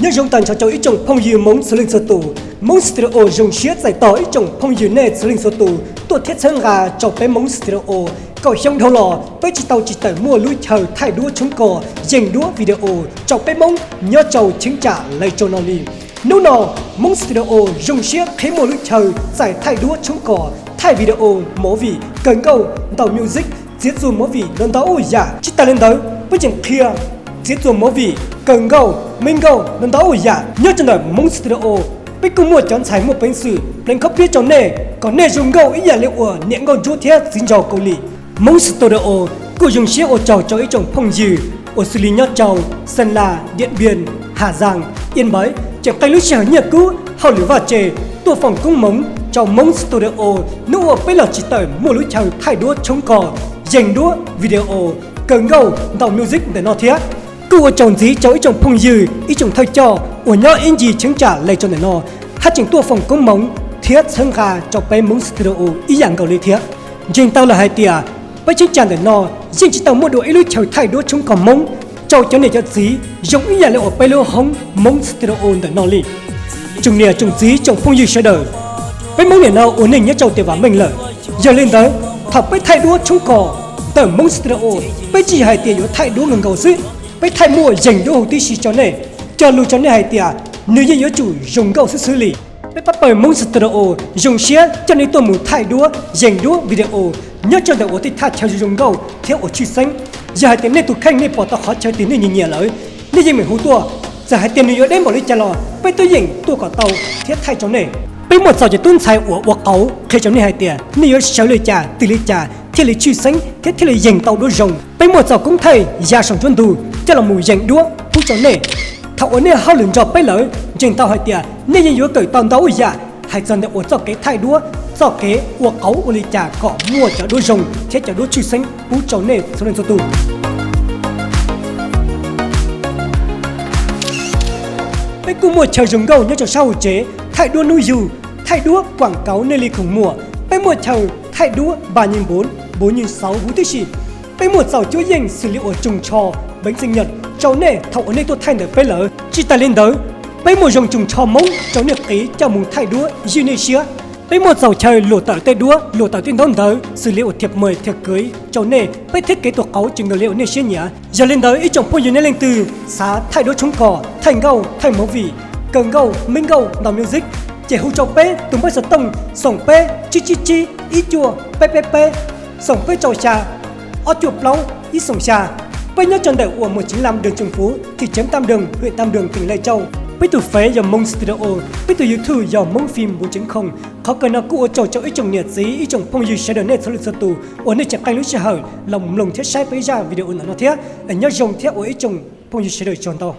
Nyob zoo tag nrho rau ib tsoom phooj ywg Hmoob txhua leej txhua tus. Hmoob Studio zoo siab txais tos ib tsoom phooj ywg nej txhua leej txhua tus tuaj thiab txhawb nqa rau peb Hmoob Studio. Kaum xyoo dhau los peb tsis tau tsis tawm muaj lub chaw thaij duab tshoob kos, yees duab video rau peb Hmoob nyob rau cheeb tsam Lais Tsaus no li. Hnub no Hmoob Studio zoo siab qhib muaj lub chaw txais thaij duab tshoob kos, thaij video, movie, kawg nkauj, ntaus music, txiav txuas movie los ntau ub yam. Tsis tas li ntawd peb tseem qhia txiav txuas movie, kawg nkauj, me nkauj los ntau ub yam nyob rau ntawm Hmoob Studio. Peb kuj muaj cov ntxhais muaj peev xwm pleev khob piab rau nej kom nej zoo nkauj ib yam li uas niam nkauj ntsuab thiab txiv nraug Kaus Lim. Hmoob Studio kuj zoo siab ua tsaug rau ib tsoom phooj ywg uas xws li nyob rau Xeeb Las, Diam Npiam, Haj Zaas, Iab Npaiv tseem qee lub sij hawm nyiaj kub hauj lwm vaj tse tuaj foom koob hmoov rau Hmoob Studio hnub uas peb los tsis tawm muaj lub chaw thaij duab tshoob kos, yees duab video, kawg nkauj, ntaus music ntawm no thiab. Kuj ua tsaug ntxiv rau ib tsoom phooj ywg, ib tsoom thawj coj uas nyob ib ncig cheeb tsam Lais Tsaus ntawm no haj tseem tuaj foom koob hmoov thiab txhawb nqa rau peb Hmoob Studio ib yam nkaus li thiab. Ntseeg tau lawm hais tias peb cheeb tsam ntawm no yeej tsis tau muaj dua ib lub chaw thaij duab tshoob kos Hmoob rau cov niam cov txiv zoo ib yam li uas peb lub hoob Hmoob Studio ntawm no li. Tsoom niam tsoom txiv tsoom phooj ywg sawv daws, peb Hmoob niam no ua neej nyob rau tiam vam meej lawm. Yog li ntawd, thaum peb thaij duab tshoob kos ntawm Hmoob Studio, peb tsis yog hais tias yuav thaij duab nkaus nkaus xwb, peb thaij muaj yees duab huv tib si rau nej, cog lus rau nej hais tias nws yeej yuav tsum zoo nkauj xwb xwb li. Peb pab pawg Hmoob Studio zoo siab coj nej tuaj mus thaij duab, yees duab video nyob rau ntawm uas tej thaj chaw zoo zoo nkauj thiab uas tshwj xeeb. Yog hais tias nej tus kheej nej pom tau qhov chaw twg nej nyiam nyiam lawm, nej yeej meem hu tuaj. Txawm hais tias nws yuav deb npaum li cas los peb twb yeem tuaj kom tau thiab thaij rau nej. Peb muaj txaus cov tub ntxhais uas ua qauv qhia rau nej hais tias nej yuav sawv li cas twg li cas thiaj li tshwj xeeb thiab thiaj li yees tau duab zoo. Peb muaj txaus koob thaij ya saum nruab ntug coj los mus yees duab pub rau nej. Thaum uas nej hauj lwm nrog peb lawm, ntseeg tau hais tias nej yeej yuav kawm tau ntau yam hais txog ntawm uas txoj kev thaij duab, txoj kev ua qauv ua li cas kom muaj cov duab zoo thiab cov duab tshwj xeeb pub rau nej txhua leej txhua tus. Peb kuj muaj chaw zoo nkauj nyob rau sab hauv tsev, thaij duab hnub yug, thaij duab kuam kauv nej li khoom muam. Peb muaj chaw thaij duab npa nyeej npuv, npuv nyeej xauv huv tib si. Peb muaj txaus cuab yeej xws li uas tsoos tsho, peev xeem nyom rau nej thaum uas nej tuaj thaij ntawm peb lawm. Tsis tas li ntawd, peb muaj zoo tsoos tsho Hmoob rau nej qiv coj mus thaij duab zij nej siab. Peb muaj txaus chaw luam tawm tej duab, luam tawm tej ntaub ntawv xws li uas thiab mem thiab kawv rau nej, peb thiab kev tus qauv tseem nkaus li uas nej siab nyiam. Yog li ntawd ib tsoom phooj ywg nej leej twg xav thaij duab tshoob kos, thaij nkauj, thaij movie, kawg nkauj, me nkauj, ntaus music, ces hu rau peb tus npawb xov tooj xoom peb tsib tsib tsib ib cuaj peb peb peb, xoom peb rau xya ob cuaj plaub ib xoom xya. Peb nyob rau ntawm uas muas Ceev Lam, đường Trường Phú, thị trấn Tam Đường, huyện Tam Đường, tỉnh Lai Châu. Peb tus Face yog Hmoob Studio, peb tus YouTube yog Hmoob Phim npuv ceev khoom. Qhov kawg no kuj ua tsaug rau ib tsoom niam txiv, ib tsoom phooj ywg sawv daws nej txhua leej txhua tus uas nej tseem qee lub sij hawm los mloog thiab saib peb zaj video ntawm no thiab. Nyob zoo thiab ua ib tsoom phooj ywg sawv daws tsaug ntau.